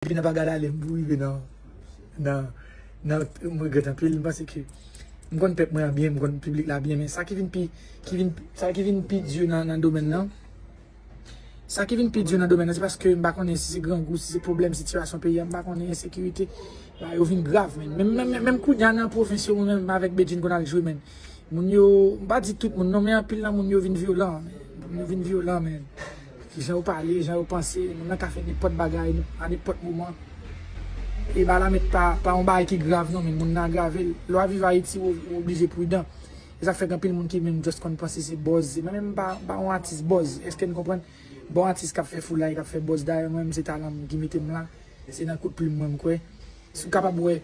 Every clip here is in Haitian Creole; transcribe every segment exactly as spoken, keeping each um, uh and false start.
Depi nan pa gad ale, m pou rive nan, nan, nan, m regrèt anpil. M panse ke m konn pèp mwen an byen, m konn piblik la byen, men sa ki vin pi, ki vin, sa ki vin pi di nan, nan domèn nan, sa ki vin pi di nan domèn nan, se paske m pa konnen si se grangou, si se pwoblèm, sitiyasyon peyi a, m pa konnen, ensekirite, bagay yo vin grav, men. Menm, menm, menm kounye a nan pwovens yo, mwen menm avèk Bedjine konn al jwe, men. Moun yo, m pa di tout moun non, men anpil nan moun yo vin vyolan, men. Moun yo vin vyolan, men. Jan yo pale, jan yo panse, moun nan ka fè nenpòt bagay, a nenpòt moman. E bagay la mèt pa, pa yon bagay ki grav non, men moun nan agrave l. Lè w ap viv Ayiti, ou, ou oblije pridan. E sa k fè gen anpil moun ki menm just konn panse se buzz. Se mwen menm m pa, m pa yon atis buzz. Èske n konprann? Bon atis k ap fè foulay, k ap fè buzz. Dayè mwen menm se talan m ki mete m la. Se nan kout plim mwen m kwè. Si w kapab wè,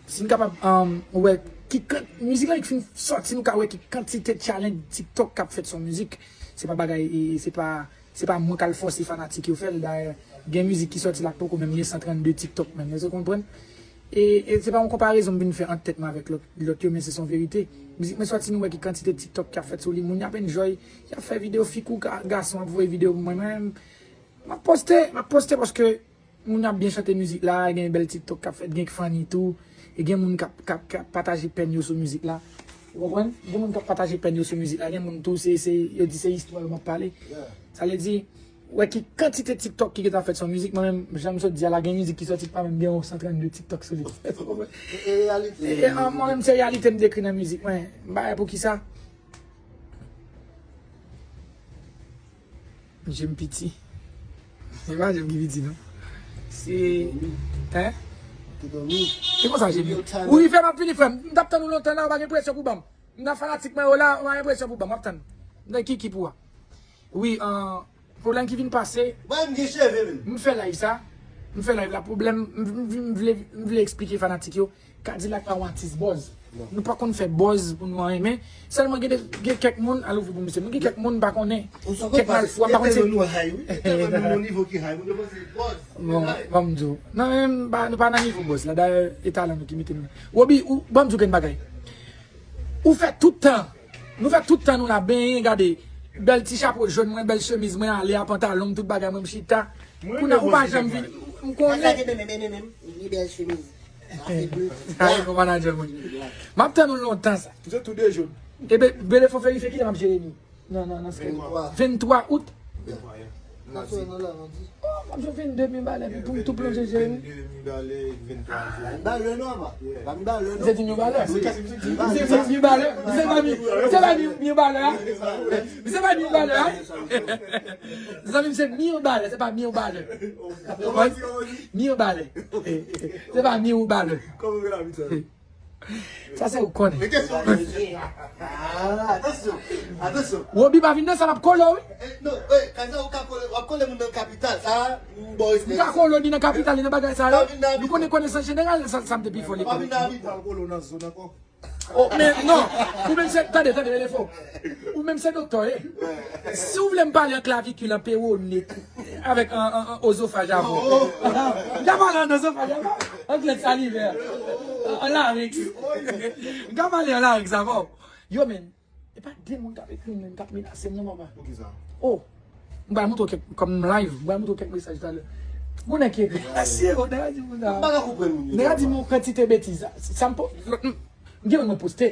si n kapab, um, wè ki kan, mizik la ki fin sòti, nou ka wè ki kantite challenge TikTok k ap fèt sou mizik. Se pa bagay, e, se pa, se pa mwen k al fòse fanatik yo fè l. Dayè, gen mizik ki sòti la k poko menm gen san trannde TikTok menm. Èske w konprann? E, e se pa yon konparezon m vin fè ant tèt mwen avèk lòt, lòt yo, men se son verite. Mizik mwen sòti, nou wè ki kantite TikTok k ap fèt sou li. Moun y ap enjoy, y ap fè videyo, fi kou ga-, gason ap voye videyo pou mwen. Mwen menm, m ap poste, m ap poste paske moun ap byen chante mizik la, gen bèl TikTok k ap fèt, gen k funny tou, e gen moun k ap, k ap, k ap pataje pèn yo sou mizik la. Ou konprann? Gen moun k ap pataje pèn yo sou mizik la, gen moun tou, se, se, yo di se istwa yo m ap pale. Sa vle di, wè ki kantite TikTok ki gentan fèt sou mizik, mwen menm, jan m sot di a la, gen mizik ki sòti pa menm gen yon san trannde TikTok sou li. Ou konprann? E, e, e, mwen menm, se reyalite m dekri nan mizik mwen. M pa wè poukisa. Je m piti. Se pa je m ki piti, non. Se, hein? Se konsa je m. Ou rive m ap vini, frè m. M t ap tann ou lontan la, ou pa gen presyon pou ban m. M nan fanatik mwen yo la, ou pa gen presyon pou ban m, m ap tann. M nan kiki pou a. Wi, an, pwoblèm ki vin pase. Mwen, m gen cheve, menm. M fè live sa. M fè live la, pwoblèm, m, m, m vle, m vle eksplike fanatik yo. Kadilak pa yon atis buzz. Nou pa konn fè buzz pou nou anyen, men sèlman gen de, gen kèk moun, al ouvri pou misye. Men gen kèk moun m pa konnen, kèk malfwa, m pa konn se. Bon, ban m di w. Non, men m pa, nou pa nan nivo buzz la. Dayè, e talan nou ki mete nou la. Robi, ou, ban m di w gen bagay. Ou fè tout tan, nou fè tout tan nou la benyen, gade. Bèl ti chapo jòn mwen, bèl chemiz mwen, ale a pantalon m, tout bagay mwen, m chita. Kounye a, ou pa janm vin, m konnen. Li bèl chemiz. Sa se ble. Sa se bon manadjè mwen. M ap tann ou lontan sa. Misye tou de jòn. Ebe, Belefon verifye kilè m ap jere nou. Nan, nan, nan skèl. Venntrwa out. Oh, m ap jwe vennde mil balè pou m tou plonje jere nou. Vennde mil balè, venntrwa jere. Misye di m yon balè. Misye di m yon balè. Misye pa di m yon balè, a. Misye pa di m yon balè, a. Zanmi m se mil balè, se pa mil balè. Konprann? Mil balè. Se pa mil balè. Sa se ou konnen. Men kesyon. Ah, atansyon. Atansyon. Robi pa vin nan sa, m ap kole w, wi. Eh, non, eh, kansa ou ka kole, w ap kole moun nan kapital. Sa, m ba w respè. M ka kole w ni nan kapital, ni nan bagay sa yo. Nou konnen konesans jeneral, sa, sa m te pi fò lekòl. Pa vin nan kapital, kole w nan zòn ankò. Oh, men non. Ou menm se, tande, tande, Belefon. Ou menm se doktè, eh. Si w vle m pale an klavikil, an pewone, avèk an, an, an ozofaj avè w. M ka pale an ozofaj avè w. An glèt salivè. An, an larynx. M ka pale an larynx avè w. Yo, men, e pa de moun k ap ekri m, men k ap menase m, non, papa. Poukisa? Oh. M pral montre w kèk, kòm m live, m pral montre w kèk mesaj talè. Gon nèg ki ekri. Asye, oh, nèg la di m sa. M pa ka konprann moun yo. Nèg la di m yon kantite betiz. Sa, sa m po-, lòt, m, m gen yon poste.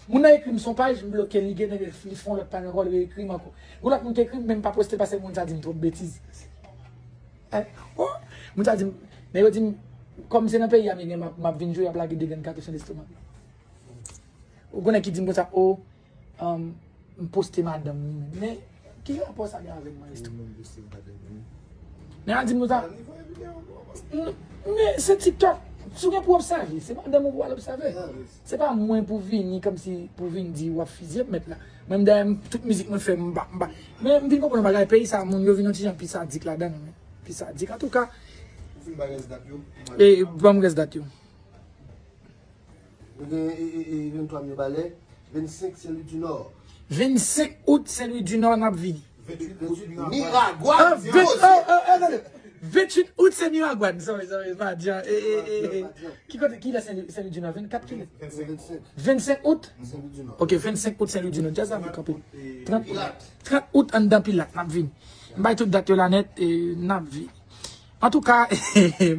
Moun nan ekri m sou yon paj, m bloke l, li gen nèg li fè yon lòt paj ankò, li ekri m ankò. Gon lòt moun ki ekri m, men m pa poste l paske moun sa di m twòp betiz. Eh, oh, moun sa di m, men yo di m, kòm se nan peyi a m ye, m ap, m ap vin jwe, y ap lage de grenn katouch nan lestomak mwen. Ou konnen ki di m konsa, oh, um, m poste madanm li menm. Men, ki rapò sa gen avè m, maestro? Nèg la di m konsa. Men se TikTok. Si w gen pou obsève, se madanm ou pou al obsève. Se pa mwen pou vini kòmsi pou vin di w ap fizye m mèt la. Mwen menm dayè m, tout mizik mwen fè m pa, m pa. Men m vin konprann yon bagay, peyi sa, moun yo vin yon ti jan pi sadik ladan l, men. Pi sadik. Antouka, ou fin bay rès dat yo? E, ban m rès dat yo. Nou gen, e, e, e, venntrwa Mibalè, vennsenk Sen Lwi di Nò. Vennsenk out Sen Lwi di Nò, n ap vini. Venntuit out Miragwàn. Ah, ven-, oh, oh, oh, tande. Venntuit out se Miragwàn. Sorry, sorry, pa di an. E, e, e, e. Ki kote, kilè Sen, Sen Lwi di Nò? Vennkat kilè? Vennsenk. Vennsenk out? Sen Lwi di Nò. Ok, vennsenk out Sen Lwi di Nò. Djaz la vin kanpe. Trant, trant out anndan Pilat, n ap vini. M bay tout dat yo la nèt, e n ap vini. Antouka,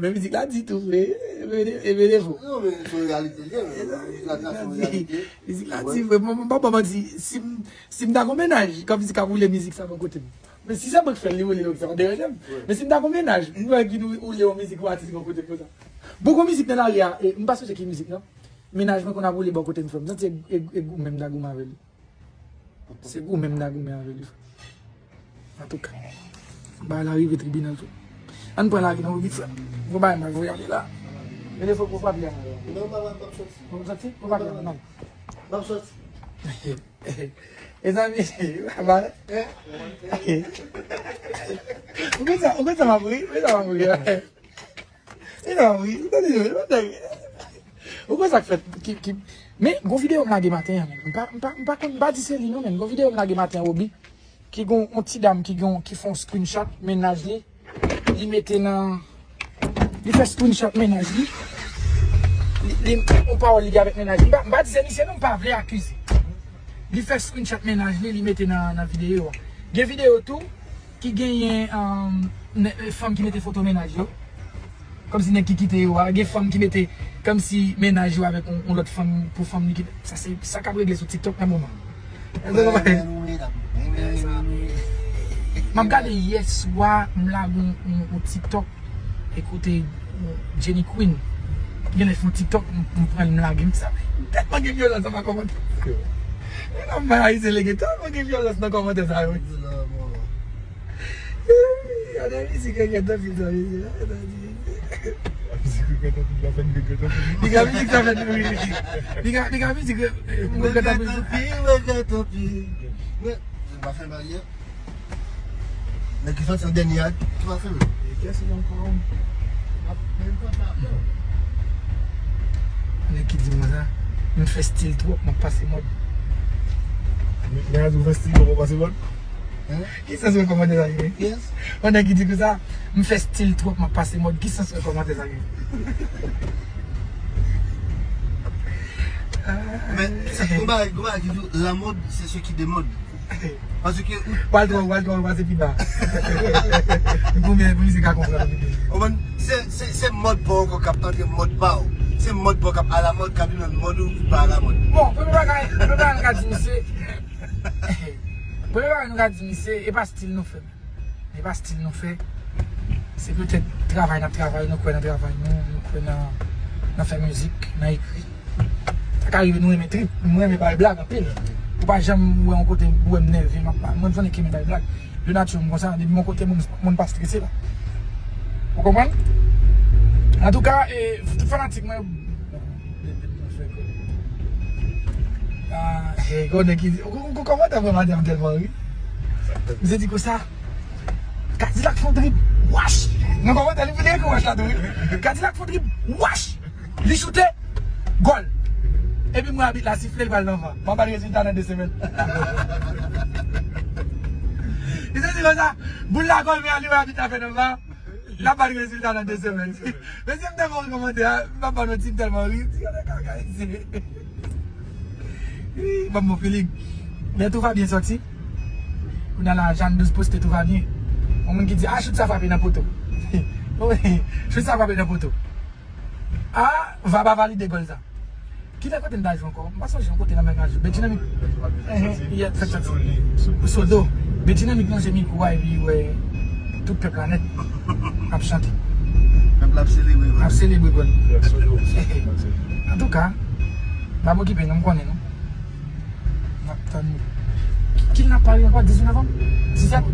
men mizik la di tou vre. E vre, e vre fo. Non, men se yon reyalite li ye, men mizik la se yon reyalite. Mizik la di vre. Mwen, mwen pa ba manti. Si m, si m ta gon mennaj, kòmsi k ap woule mizik sa bò kote m. Men si se mwen k fè l, li woule l, sa pa deranje m. Men si m ta gon mennaj, m wè ki nou woule yon mizik yon atis bò kote m konsa. Bon, gon mizik nan lari a, e, m pa sonje ki mizik, non. Mennaj mwen konn ap woule bò kote m, frè m. M santi e, e, e goumen m ta goumen avè li. Se goumen m ta goumen avè li. Antouka, bagay la rive tribinal tou. Ann pran lari nan vit fè. Gon bagay m al voye ale la. Men defo pou papye a. Non, m ap soti. Ou soti? Pou papye a, non. M ap soti. Mezanmi, papa. Ou konn sa, ou konn sa m ap ri? Ou konn sa m ap ri? Li la wi, li tande yo, li pa tande. Ou konn sa k fèt ki, ki, men gon videyo m lage maten an, men. M pa, m pa, m pa konn, m pa di se li non, men gon videyo m lage maten an, Roby, ki gon yon ti dam ki gon, ki fè yon screenshot mennaj li, li mete nan, li fè screenshot mennaj li, li, li, yon pawòl li gen avèk mennaj li. M pa, m pa di se misye non, m pa vle akize. Li fè screenshot mennaj li, li mete nan, nan videyo a. Gen videyo tou ki genyen, um, fanm ki mete foto mennaj yo. Kòmsi nèg ki kite yo a. Gen fanm ki mete kòmsi mennaj yo avèk yon, yon lòt fanm pou fanm li kite. Sa se sa k ap regle sou TikTok nan moman. M ap gade yè swa, m lage yon, yon, yon TikTok. Ekoute, Jenny Queen. Genlè fè yon TikTok, m, m pran l, m lage m sa. Tèlman gen vyolans anba kòmantè. E nan bay Ayisyen lege, tèlman gen vyolans nan kòmantè sa yo. Gade mizik regrèt anpil sa, mesye. Mizik regrèt anpil, la fè n regrèt anpil. Piga mizik sa fè n ri. Piga, piga mizik, m regrèt anpil. Regrèt anpil, regrèt anpil. Men, se pa fè baryè. Nèg ki sòti an dènye a, ki pa fè l. E kiyès li ankò? Nèg ki di m konsa, m fè stil twòp, m ap pase mòd. Nèg la di w fè stil twòp, w ap pase mòd? Hein? Ki sans wè kòmantè sa gen? Kiyès? Yon nèg ki di konsa, m fè stil twòp, m ap pase mòd. Ki sans wè kòmantè sa gen? Men, sa, gon bagay, gon bagay ki di w, la mode, c'est ce qui démode. Paske ou pral twò, ou pral twò, ou pase pi ba. Konbyen pou mizik ka konprann. Ou konprann? Se, se, se mòd pa w ankò k ap antre mòd pa w. Se mòd pa w k ap alamòd, k ap vin nan mòd ou ki pa alamòd. Bon, premye bagay, premye bagay nou ka di misye, premye bagay nou ka di misye, e pa stil nou fè. E pa stil nou fè. Se petèt travay n ap travay, nou kwè nan travay nou, nou kwè nan, nan fè mizik, nan ekri. Sa ka rive nou renmen trip, nou renmen bay blag anpil. Ou pa janm wè yon kote ou wè m nève, m ap, mwen m son nèg ki renmen bay blag. De nati m konsa, depi m yon kote moun, moun pa strese la. Ou konprann? Antouka, e, tout fanatik mwen, Ah, hey, konnen ki, ou, ou, ou kòmantè mwen maten an tèlman ri. Misye di konsa, Kadilak fè yon drib, wach! Nan kòmantè li, li ekri wach la tou, wi. Kadilak fè yon drib, wach! Li choute, gòl! Epi m wè abit la sifle, li pral nan van. M ap ba l rezilta nan de semèn. Misye di konsa, boul la gòl, men li wè abit la fè nan van. L ap ba l rezilta nan de semèn. Mesye, m tèlman ri kòmantè a, m pa ba nou ti, m tèlman ri. Ti gade kaka isi. Wi, ban m bon feeling. Men Tout va bien sòti. Kounye a la, Jeanne Douce poste Tout va bien. Yon moun ki di, ah, chout sa frape nan poto. Chout sa frape nan poto. Ah, va pa valide gòl sa. Kilè kote n ta jwe ankò? M pa sonje yon kote nan mèt la jwe. Bedjinamik. Enhen, yè, fèt sòti. Sodo. Bedjinamik nan se mikwo a epi wè tout pèp la nèt ap chante. Pèp la ap selebre gòl. Ap selebre gòl. Antouka, m ap okipe nou, m konnen nou. N ap tann. Ki, ki n ap pare ankò? Dizuit novanm? Disèt?